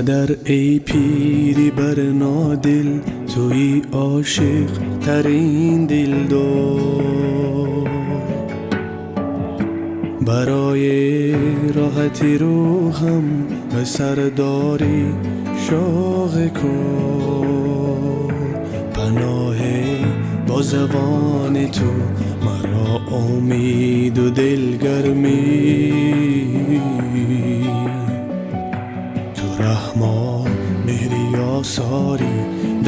Падар эй пири барнодил, туи ошиқ тарин дилдор. Барои роҳати рӯҳам ба сардори шоғи кор. Паноҳе бо забони ту маро умеду дилгармӣ. Ту раҳмон меҳри осорӣ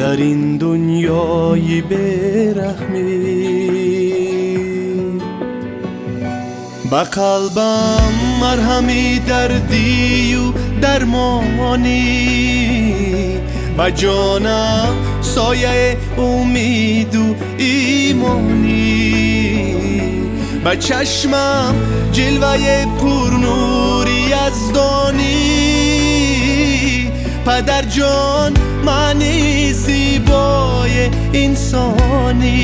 дар ин дунёи бераҳмӣ. Ба қалбам марҳами дардию дармонӣ, ба ҷонам сояи умеду имонӣ, ба чашмам ҷилваи пурнури яздонӣ. Падарҷон маъни зебои инсонӣ.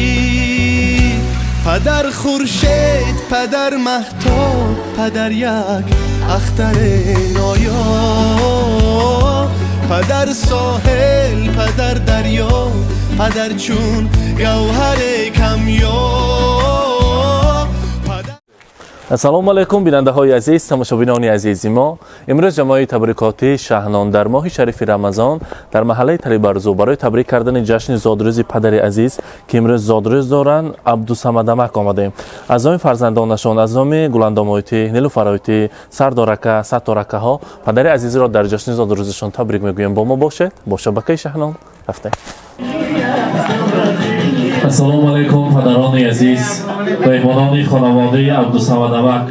Падар хуршед, падар маҳтоб, падар як ахтари ноёб, падар соҳил, падар дарё, падар чун гавҳари камёб. Ассалому алайкум, бинандаҳои азиз, тамошобинони азизи мо. Имрӯз ҷамоаи табрикотии Шаҳнон дар моҳи шарифи Рамазон дар маҳаллаи Талибарзу барои табрик кардани ҷашни зодрӯзи падари азиз, ки имрӯз зодрӯз доранд, Абдусамадамак омадаем. Аз номи фарзандонашон, аз номи Гуландомоитӣ, Нилуфароитӣ, Сардорака, Сатторакаҳо падари азизро дар ҷашни зодрӯзашон табрик мегӯем. Бо мо бошед, бо шабакаи Шаҳнон рафтем. Ассалому алайкум, падарони азиз, меҳмонони хонаводаи Абдусамадамак.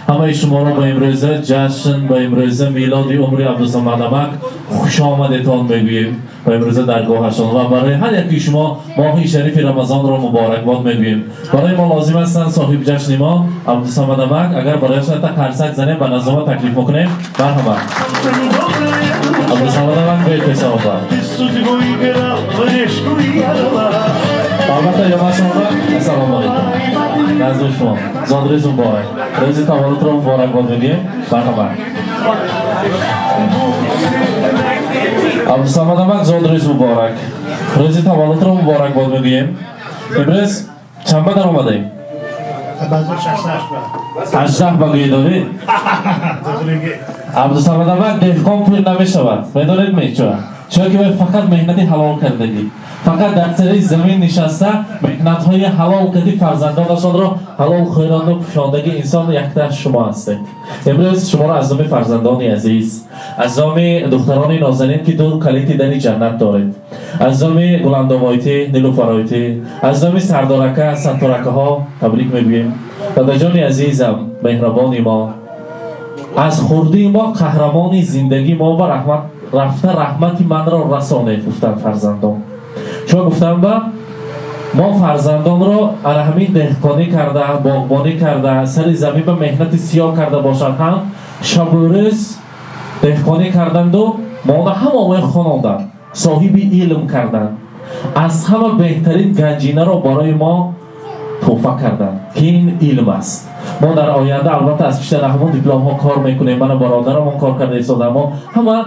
Ҳамаи шуморо ба имрӯза ҷашн, ба имрӯза милоди умри Абдусамадамак хушомадетон мегӯем ба имрӯза даргоҳашон ва барои ҳар яки шумо моҳи шарифи Рамазонро муборакбод мегӯем. Барои мо лозим ҳастанд соҳиби ҷашни мо Абдусамадамак, агар барояшон та қарсак занем, ба назома таклиф мекунем. Марҳамат, Абдусамадамак, биёед пешаоба. Албатта, ёмашонба. Ассалому алайкум, назди шумо зодрӯз муборак, рӯзи таваллудро муборакбод мегӯем. Марҳамат, Абдусамадамак, зодрӯз муборак, рӯзи таваллудро муборакбод мегӯем. Имрӯз чанба даромадаем? 18 ба гӯӣ доред. Абдусамадамак, деҳқон пир намешавад, медонед мечоа? Чунки вай фақат меҳнати ҳалол кардагӣ, фақат дар сари замин нишаста меҳнатҳои ҳалол карди, фарзандонашонро ҳалол хӯронду пӯшондаги инсон якта шумо ҳастед. Имрӯз шуморо аз номи фарзандони азиз, аз номи духтарони нозанин, ки ду калити дари ҷаннат доред, аз номи Гуландомоитӣ, Нилуфароитӣ, аз номи Сардорака, Сатторакаҳо табрик мегӯем. Дадаҷони азизам, меҳрабони мо, аз хурдии мо қаҳрамони зиндагии мо, ба раҳмат рафта раҳмати манро расонед, гуфтанд фарзандон. Чун гуфтам ба мо фарзандонро ана ҳамин деҳқонӣ карда, боғбонӣ карда, сари замин ба меҳнати сиёҳ карда бошад ҳам, шабу рӯз деҳқонӣ карданду мона ҳамаои хононданд, соҳиби илм карданд, аз ҳама беҳтарин ганҷинаро барои мо тӯҳфа карданд, ки ин илм аст. Мо дар оянда албатта аз пишти ҳамон дипломҳо кор мекунем. Мана бародарамон кор карда истода, мо ҳама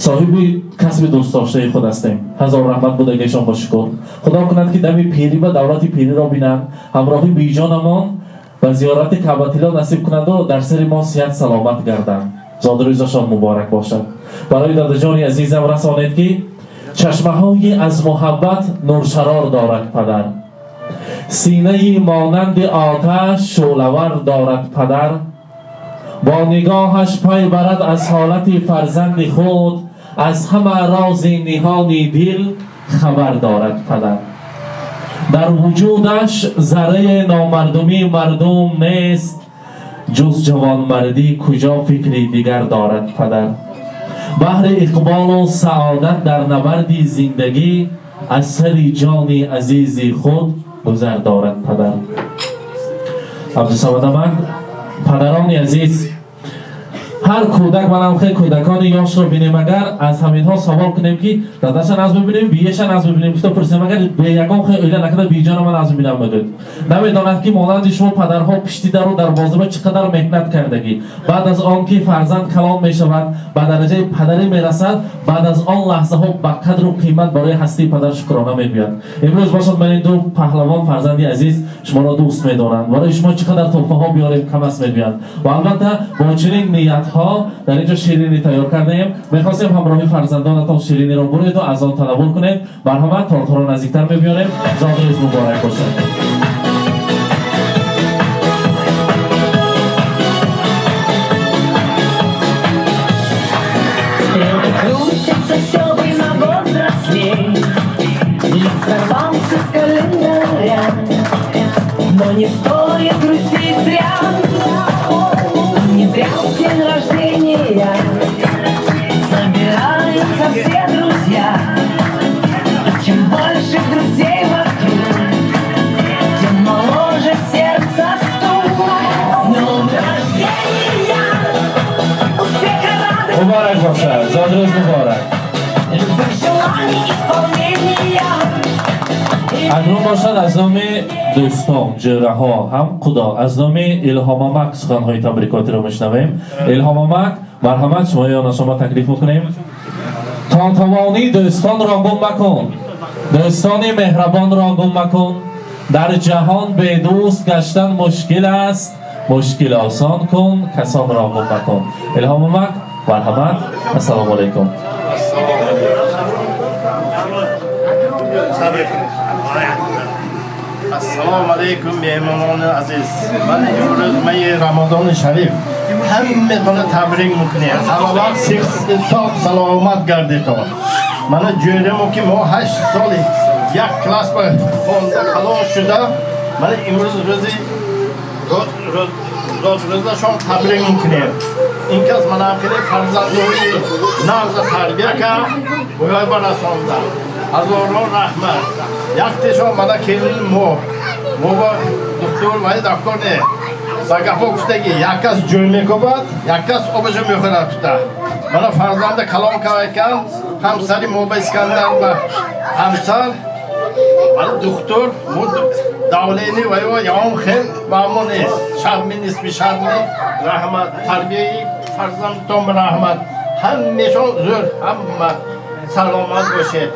соҳиби касби дӯстдоштаи худ ҳастем. Ҳазор раҳмат будагишон, бо шукр. Худо кунад, ки дами пирӣ ба давлати пириро бинанд, ҳамроҳи биҷонамон ба зиёрати Каъбатилло насиб кунанду дар сари мо сиҳат саломат гарданд. Зодрӯзашон муборак бошад. Барои дадаҷони азизам расонед, ки чашмаҳои аз муҳаббат нуршарор дорад падар, синаи монанди оташ шӯълавар дорад падар, бо нигоҳаш пай барад аз ҳолати фарзанди худ, аз ҳама рози ниҳони дил хабар дорад падар. Дар вуҷудаш зарраи номардумии мардум нест, ҷуз ҷавонмардӣ куҷо фикри дигар дорад падар. Баҳри иқболу саодат дар набарди зиндагӣ аз сари ҷони азизи худ гузар дорад падар. Абдусамадамак, падарони азиз, Ҳар кӯдак манам хел кӯдакони ёшро бинем, агар аз ҳаминҳо савол кунем ки дадаша наз бибинем, биеша наз бибинем, гуфта пурсем, агар бе ягон хел оила накарда биҷона ман наз бибинам мегӯяд. Намедонад ки монанди шумо падарҳо пишти дару дарвозаба чӣ қадар меҳнат кардагӣ. Баъд аз он ки фарзанд калон мешавад, ба дараҷаи падарӣ мерасад, баъд аз он лаҳзаҳо ба қадру қимат барои ҳастии падар шукрона мегӯяд. Имрӯз бошад ман ин ду паҳлавон фарзанди азиз шуморо дӯст медоранд. Барои шумо чӣ қадар тӯҳфаҳо биёрем кам аст мегӯянд. Ва албатта бо чунин ниятҳо дар инҷо ширинӣ тайёр кардаем. Мехостем ҳамроҳи фарзандонатон шириниро буреду аз он танаввул кунед. Марҳамат, тортҳоро наздиктар мебиёрем. Зодрӯз муборак бошад. Крутится все время взрослей, сорвался с календаря, но не стоит грустить зря, не зря в день рождения собираются все друзья. И чем больше друзей вокруг, тем моложе сердце стук. С днем рождения, успеха, радости, Муборак бошад, зодрӯз муборак. любых желаний исполнения. Акнун бошад аз номи дӯстон, ҷӯраҳо ҳам худо аз номи Илҳомамак суханҳои табрикотиро мешунавем. Илҳомамак, марҳамат, шумоёна шумо таклиф мекунем. Тонтавонӣ дӯстонро гум макун, дӯстони меҳрабонро гум макун. Дар ҷаҳон бедӯст гаштан мушкил аст, мушкил осон кун, касонро гум макун. Илҳомамак, марҳамат. Ассалому алайкум. Ассалому алайкум, меҳмонони азиз. Ман имрӯз моҳи Рамазони шариф ҳаматонро табрик мекунем. Ҳама вақт соғ саломат гардитон. Мана ҷӯрамо ки мо 8 сол як класс ба хонда калон шуда, мана имрӯз рӯзи рӯзашон табрик мекунем. Ин кас мана хеле фарзандои нағза тарбия кард, бояд ба расонда. Ҳазорон раҳмат. Яктешон мана келини мо. Мо ба духтур вай дafкор не. Ба гапо гуфтаги, як кас ҷӯй мекобад, як кас обашо мехӯрад гуфта. Мана фарзанда калон кардан, ҳамсари мо ба Искандар ба ҳамсар, мана духтур, мо давлени вай ягон хел ба мо нест. Шарми нисби шарми, раҳмат, тарбияи фарзандтон ба раҳмат. Ҳамешон зӯр, ҳама саломат бошед.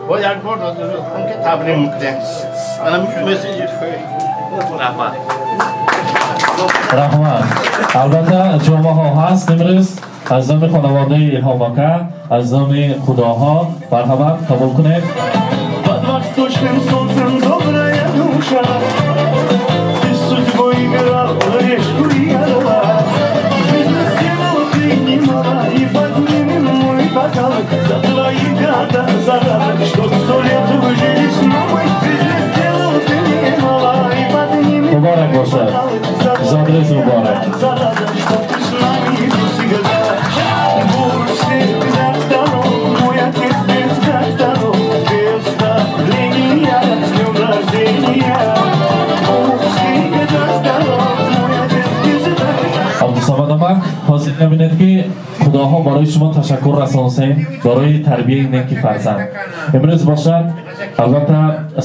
Бо як бор розирӯзтон ки табрик мекунем. Мана мессенҷер. Раҳмат. Раҳмат. Албатта ҷомаҳо ҳаст имрӯз аз номи хонаводаи Илҳомака, аз номи худоҳо марҳамат қабул кунед. Под восточным солнцем добрая душа, ты с судьбой играл, решку и орла. Жизнь сделал ты немало, и поднимем мой бокал за твои года, за радость, чтоб 100 лет вы жили с мамой. Жизнь сделал ты немало, и поднимем Муборак бошад. за Зодрӯз муборак. за радость, чтоб ты с нами был всегда. Будь всегда здоров, мой отец без докторов, без давления, с днем рождения. Будь всегда здоров, мой отец без докторов. Абдусамад амак, ҳозир мебинед ки худоҳо барои шумо ташаккур расонсем барои тарбияи неки фарзанд. Имрӯз бошад албатта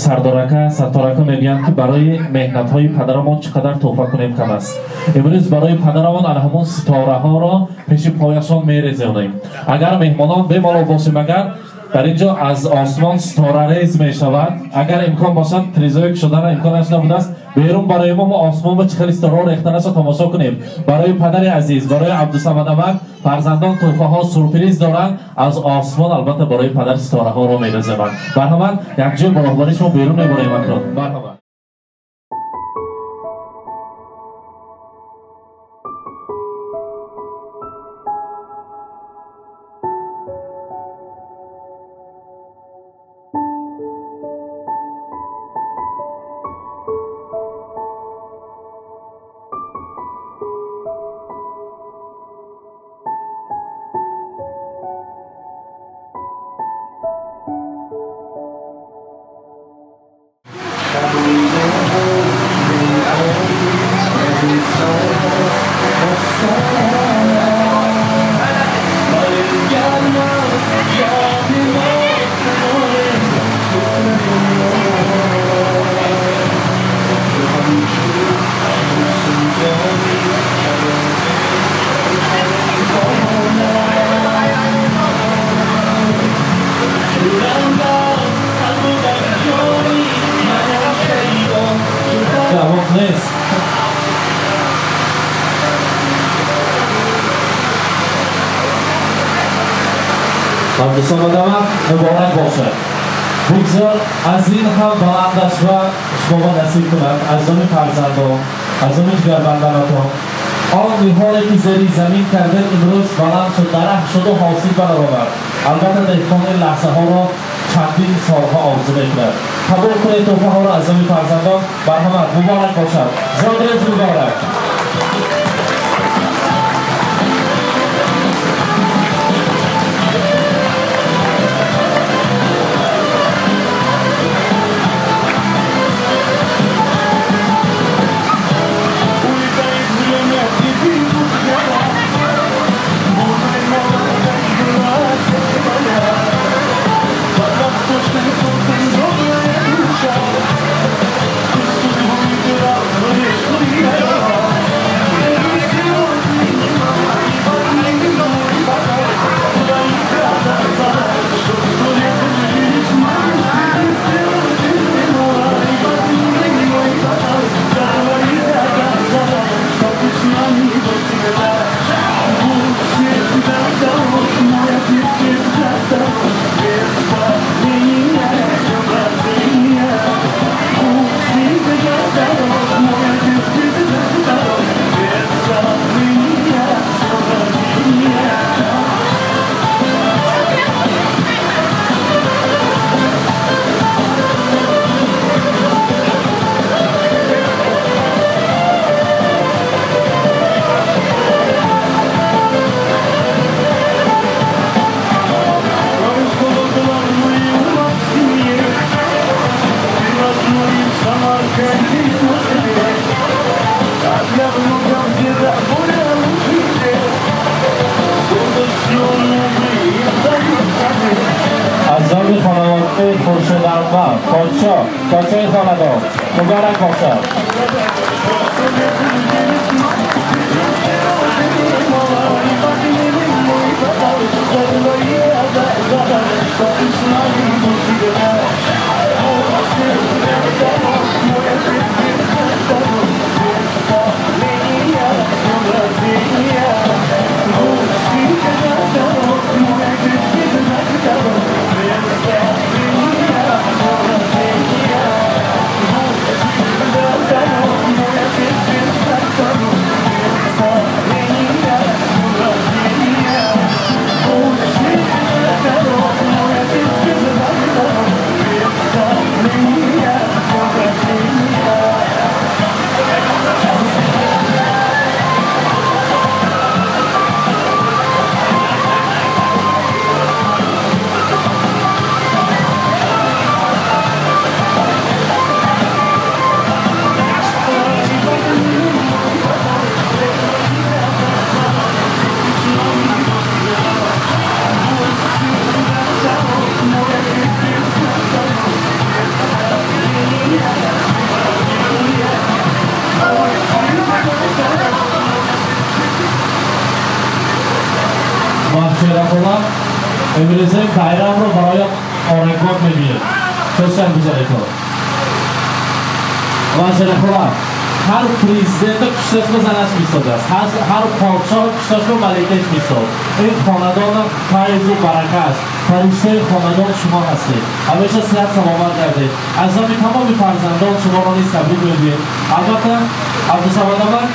сардорака, сатторака мегӯянд ки барои меҳнатҳои падарамон чӣ қадар тӯҳфа кунем кам аст. Имрӯз барои падарамон ана ҳамон ситораҳоро пеши пояшон мерезонем. Агар меҳмонон бемалол бошем, агар дар инҷо аз осмон ситорарез мешавад, агар имкон бошад, тризои кушодана имконаш набудааст, берун барои мо осмон ба чӣ хеле ситораҳо рехтанашро тамошо кунем. Барои падари азиз, барои Абдусамад амак фарзандон тӯҳфаҳо сюрприз доранд аз осмон, албатта барои падар ситораҳоро мерезонанд. Марҳамат, якҷоя бо роҳбарии шумо берун мебарем акнун. Марҳамат. Нест. Абдусамад амак, муборак бошад. Бигзор аз ин ҳам баландаш ва шумо насиб кунад, аз номи фарзандон, аз номи ҷигарбанданатон. Он ниҳоле ки зери замин кардед, имрӯз баланд шуд, дарахт шуду ҳосил баровард. Албатта, деҳқон ин лаҳзаҳоро чандин солҳо орзу мекунад. Қабул кунед тӯҳфаҳоро аз номи фарзандон. Марҳамат, муборак бошад, зодрӯз муборак. Улетает время и бегут года. Бурной молодость была твоя. Под восточным солнцем добрая душа. Ты судьбу играл в решку я. Силу принимала и поднимала твои глаза, чтоб сто лет жили с нами. Силу принимала и поднимала твои глаза, чтоб ты с нами был всегда. Будь всегда здоров, мой отец, всегда здоров. Без сомнения, с днем рождения. Будь всегда здоров, мой отец, всегда здоров. Без сомнения, с днем рождения. Твою школу главную у нас в семье. Ты родной в Самарканде и в Москве. А для внуков деда более лучший дед. Сколько новые дают сады. Аз номи хонаводаи Хуршедамма, подшоҳ, подшоҳи хонадон, муборак бошад. Маҳширахола, имрӯза байрамро барои орагон мебинем. Хурсанд гузаред. Маҳширахола, ҳар президента пушташро занаш мисозад, ҳар подшоҳ пушташро маликаш мисоз. Ин хонадонам файзу барака аст. Фариштаи хонадон шумо ҳастед. Ҳамеша сиҳат саломат гардед. Аз номи тамоми фарзандон шуморо низ табрик мегӯем. Албатта, Абдусамад амак,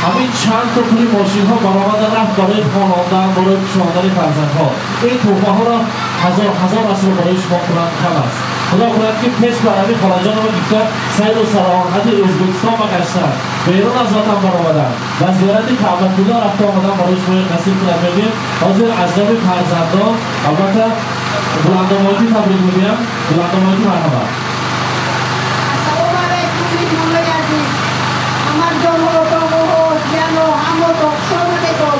ҳамин чанд то пули мошинҳо баромада рафт барои хонондан, барои пӯшондани фарзандҳо. Ин тӯҳфаҳоро ҳазор ҳазорашро барои шумо кунанд, кам аст. Худо кунад, ки пеш бар ҳамин холаҷонама гифта сайру сароҳати Ӯзбекистон ба гаштан, берун аз ватан баромадан ва зиёрати Каъбатулло рафта омадан барои шумо насиб кунад, мегӯем. Ҳозир аз номи фарзандон, албатта, Буландомоди табрик мегӯям. Буландомоди, марҳамат. Ассалому алайкум, меҳмонои азиз. Амакҷонҳо, тог'оҳо, ҷияно, ҳаммотон, хуш омадедон.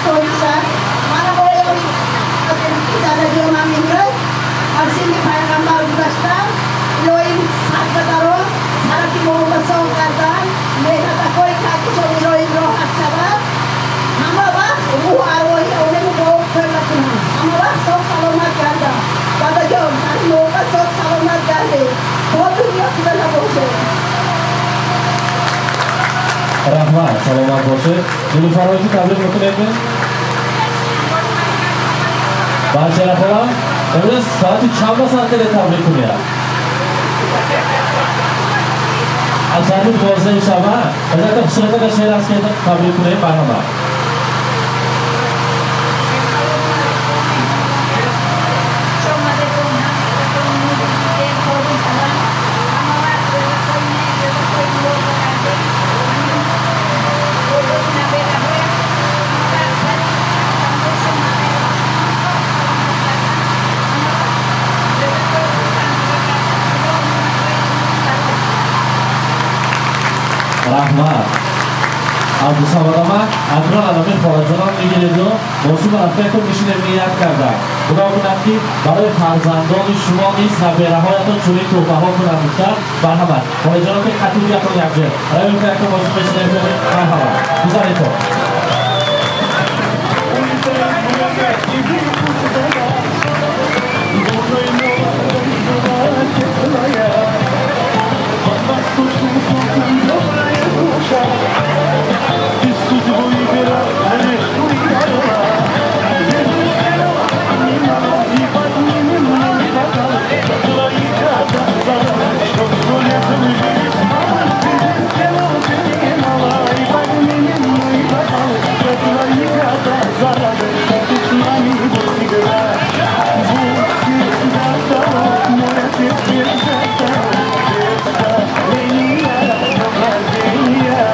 Соҳиби шаҳр. Мана боёни дадаҷонам имрӯз аз синни пайғамбар гузаштам. Илоҳим сарбадарон, сараки мо осон кардан, меҳнатакҳои кардишон илоҳим роҳат шавад. Ҳама вақт рӯҳу арвоҳи олему бо кӯмак кунанд. Ҳама вақт соғ саломат гардад. Дадаҷон, сари мовба соғ саломат гардед. То дунё шуда набошед. Раҳмат, саломат бошед. Нилуфарро ки табрик мекунед? Бачара хола, имрӯз соати чанд ба сар кардед табрик кунед? Аз соати 12 шаба? Ҳазрат хусрата шеър аст ки табрик кунем, марҳамат. Раҳмат. Абдусамадама акнун анами холаҷонам мегиреду бо шумо рафта ку мешинем, ният карда. Худо кунад, ки барои фарзандони шумо низ набераҳоятон чунин тӯҳфаҳо кунанд гуфта. Марҳамат, холаҷонам, ки қатиб якон якҷо равем, ки якон бо шумо мешинем. Марҳамат, гузаред то. Ты судьбу играл, решку играла. Жизнь сделала немало, и поднимем мы бокал за твои года, чтоб сто лет мы жили с мамой. Жизнь сделала немало, и поднимем мы бокал за твои года, чтоб ты с нами был всегда. Будь всегда здоров, мой отец, всегда здоров, без давления, днем рождения.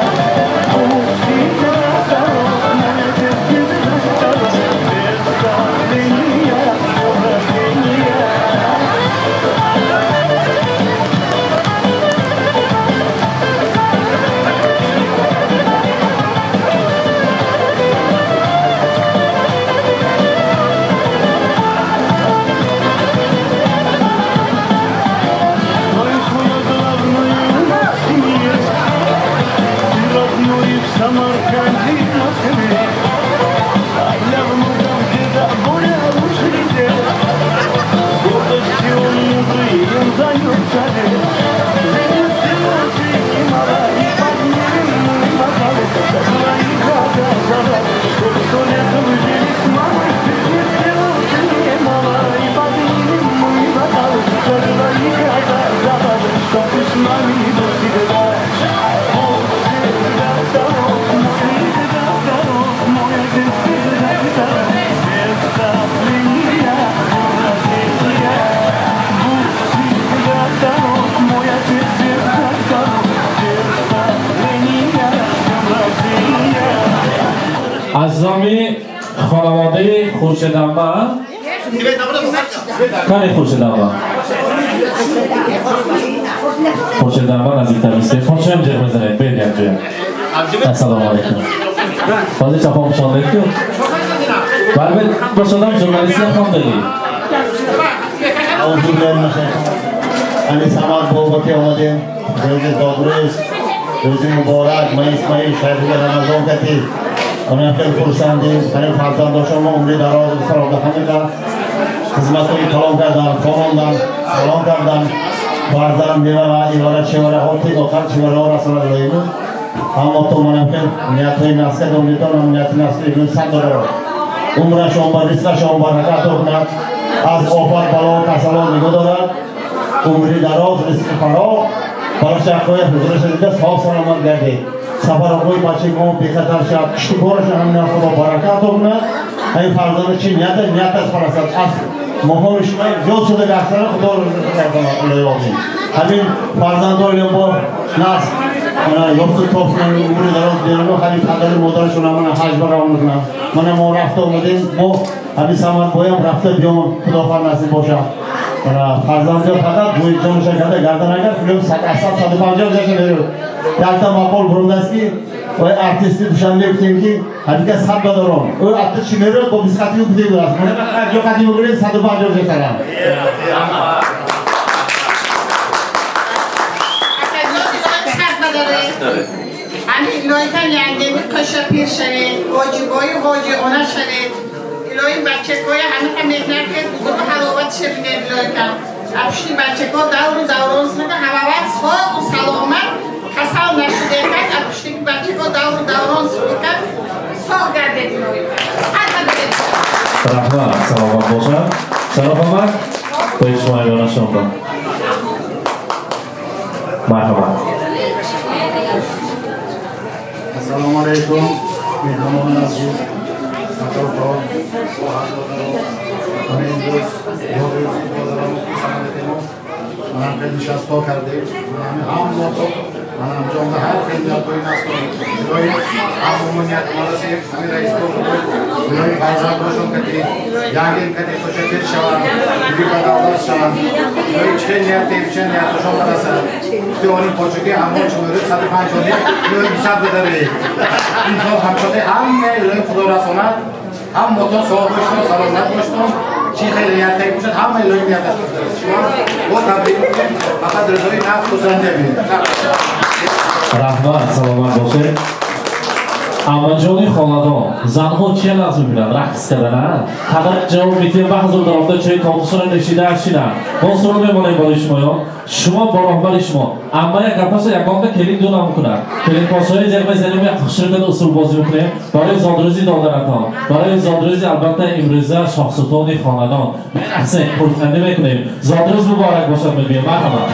Будь всегда здоров, мой отец, всегда здоров, без давления, днем рождения. Знаешь, моя главная у нас в семье, ты родной в Самарканде и Москве. А для внуков деда Боря лучший дед. С гордостью он мудрый, им дает совет. Жизнь сделал ты немало, и поднимем мы бокалы за твои года, чтоб сто лет мы жили с мамой. Жизнь сделал ты немало, и поднимем мы бокалы за твои года, чтоб ты с нами был всегда. Будь всегда здоров, мой всегда здоров, мой отец всегда здоров, без давления, днем рождения. Будь всегда здоров, мой отец всегда здоров, без давления, днем рождения. Азизоми хонаводаи Хуршедамма, кани Хуршедамма? Хуршедамма наздиктар мистед. Фоншоям ҷеғ мезанед, бед якҷоя. Ассалому алайкум. Ҳозир чапон пӯшондед ку? Барбед бошодам журналистия хондагӣ. Ами Самад бобати омадем. Рӯзи зодрӯз, рӯзи муборак, маи шарифи Рамазон кати. Онам хеле хурсандем. Ҳамин фарзандошон мо умри дароз сарода ҳамиқа хизматҳои калон кардан, хонондан, калон кардан, фарзанд, мевара, ивара, чевараҳо, тек охар чевараҳо расонад илоҳиму. Аммо то манам хел ниятҳои наска домдитонам, нияти наска ибн сад дорад. Умрашон ба ризқашон баракат кунад, аз офат, бало, касало нигоҳ дорад. Умри дароз, ризқи фароғ, барашақҳои ҳузурашон дида сог саломат гардед. Сафарҳои бачаи мо бехатар шавад, кишту корашон ҳамина Худо баракат кунад. Ҳамин фарзанда чи ният нияташ барасад. Аз моҳони шумо зиёд шуда гаштана Худо ризқ илоҳи омин. Ҳамин фарзандони бо насл ёфту тофтан, умри дароз берану ҳамин падару модарашон ҳамана ҳаҷ баравон кунанд. Мана мо рафта омадем, мо ҳамин Самад боям рафта биём, Худофар насиб бошад. Фарзандиё фақат бӯи ҷонша карда гардан агар филм 100, 150 ҷаша мерӯд. Якта мақол бурундааст, ки ой артисти Душанбе гуфтем, ки ҳамика сад бадорон. Ӯ артист чӣ мерӯд бо бисқати гуфте будааст. Мана ҷо қати бигиред 150 ҷашарам. Ҳамин илоҳикам янгеми қаша пир шавед, ҳоҷибою ҳоҷиона шавед. Илоҳи бачакоя ҳамиқа меҳнат кед, бузург ҳаловат шавед илоҳикам. Апшти бачако давру даврон синака ҳамавақт соғу саломат, касал нашудекак, апшти бачако. Соғ гардед илоҳӣ. Раҳмат, саломат бошад. Шароф омад? Ба шумо ба. Марҳамат. Ассалому алайкум, меҳмонони азиз, акаҳо, хоҳарзодаро. Ман имрӯз манам хеле нишастҳо кардем. Ҳамото манам ҷонда ҳар хел ниятҳои наст. Худои ҳамомон ният марасем, ҳамин раиско худои худои фарзандошон кати янгин кати хушакир шаванд, биби ба давлат шаванд. Худои чӣ ният чӣ ниятошон барасад. Гуфти онин почаки ҳамон чунори 150 илоҳи 200 бадаре. Инсон ҳамчоти ҳама илоҳи худо расонад. Ҳам мотон соғ боштон, саломат боштон. Чӣ хеле ният бошад, ҳама илоҳи нияташ бошад. Шумо бо табрик мекунем, фақат рӯзҳои нафт хусандия бинед. Раҳмат, саломат бошед. Аммаҷони хонадон, занҳо чия нағз мебинанд? Рақс кардан, а? Қадар ҷавоб метиҳем, ба ҳузур даромада чойи ковусона нӯшида шинанд. Мо суруд мемонем барои шумоён. Шумо бо роҳбари шумо. Амма як гапаша ягонта келин ду намекунад. Келинпошои ҷеғ мезанем, як хушрӯ карда усулбозӣ мекунем барои зодрӯзи додаратон, барои зодрӯзи албатта имрӯза шоҳсултони хонадон. Мерақсем, хурсандӣ мекунем. Зодрӯз муборак бошад мегӯем. Марҳамат.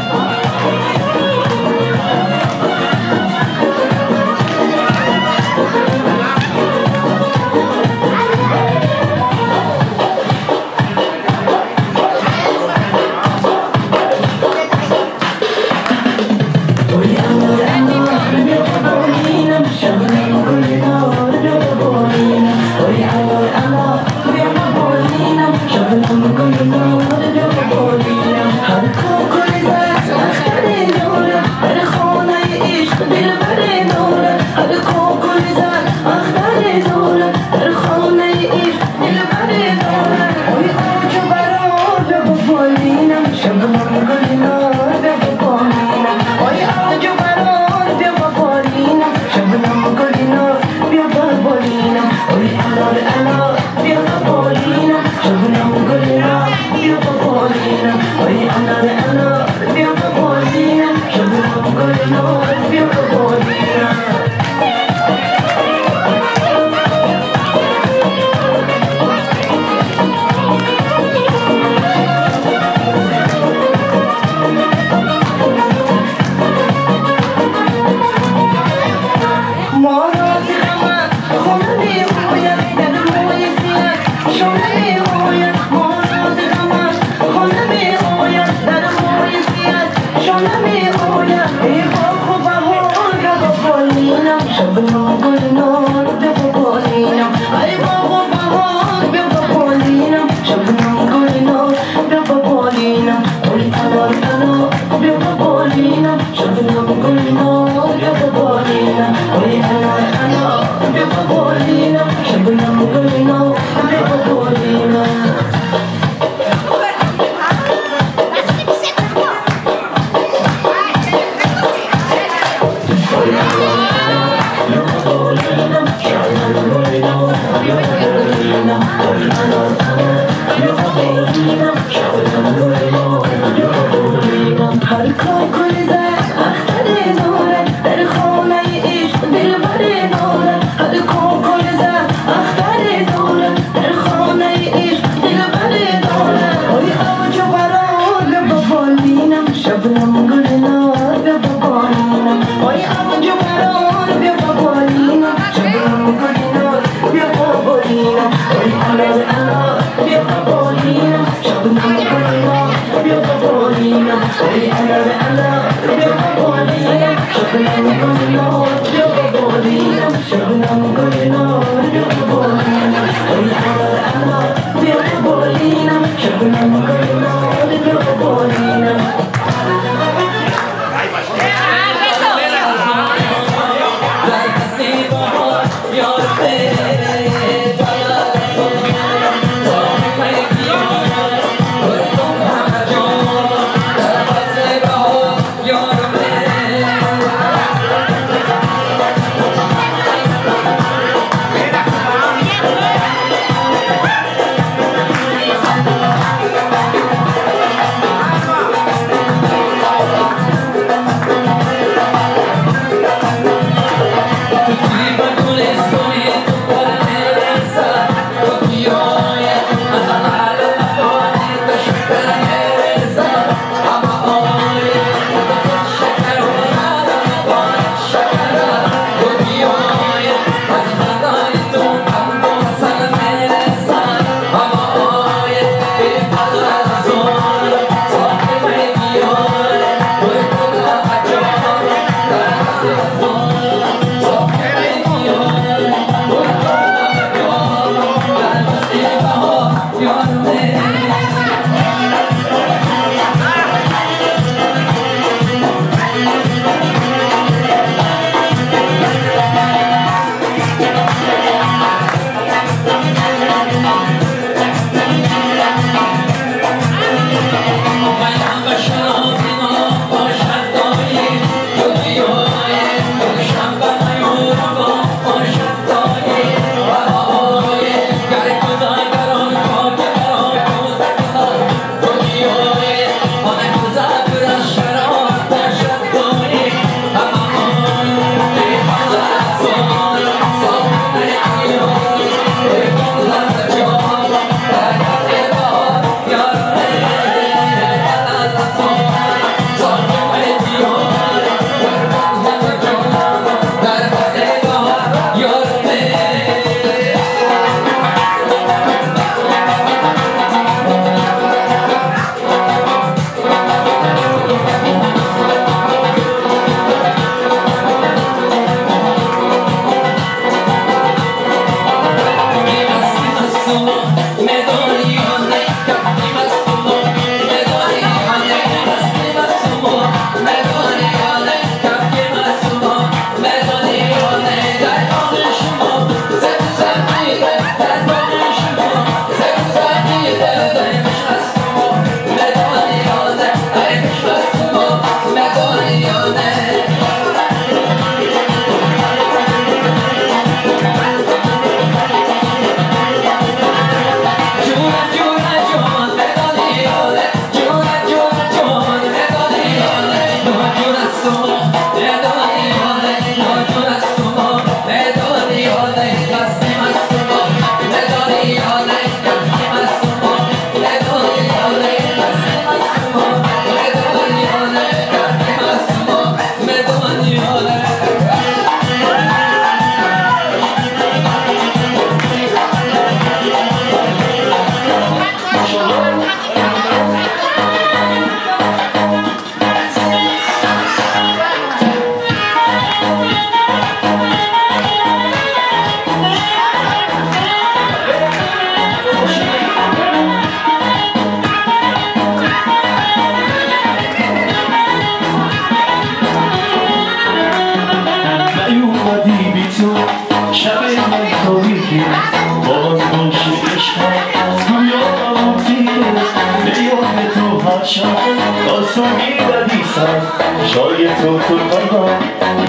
جای تو تو قلبم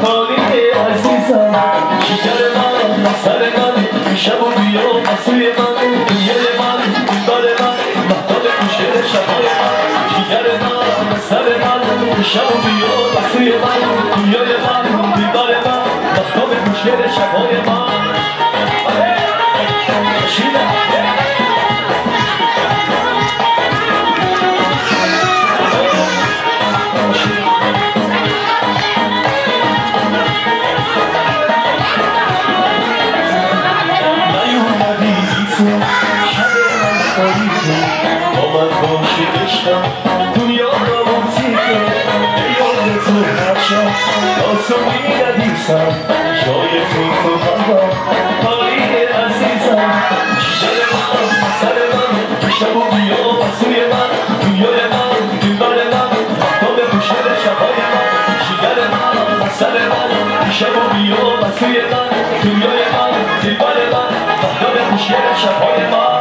تاریخ عزیزم، جگر من، سر من، شب و بیا سوی من، دنیای من، دلبر من، مهتاب خوشگل شبای من، جگر من، سر من، شب و بیا سوی من، دنیای من، دلبر من، مهتاب خوشگل شبای من. با من باشی عشقم دنیا را بوسیده، به یاد تو هر شب تا صبح ندیسم، جای تو تو قلبم تاریخ عزیزم، جگر من، سر من، شب و بیا سوی من، دنیای من، دلبر من، مهتاب خوشگل شبهای من، جگر من، سر من، شب و بیا سوی من، دنیای من، دلبر من، مهتاب خوشگل شبهای من.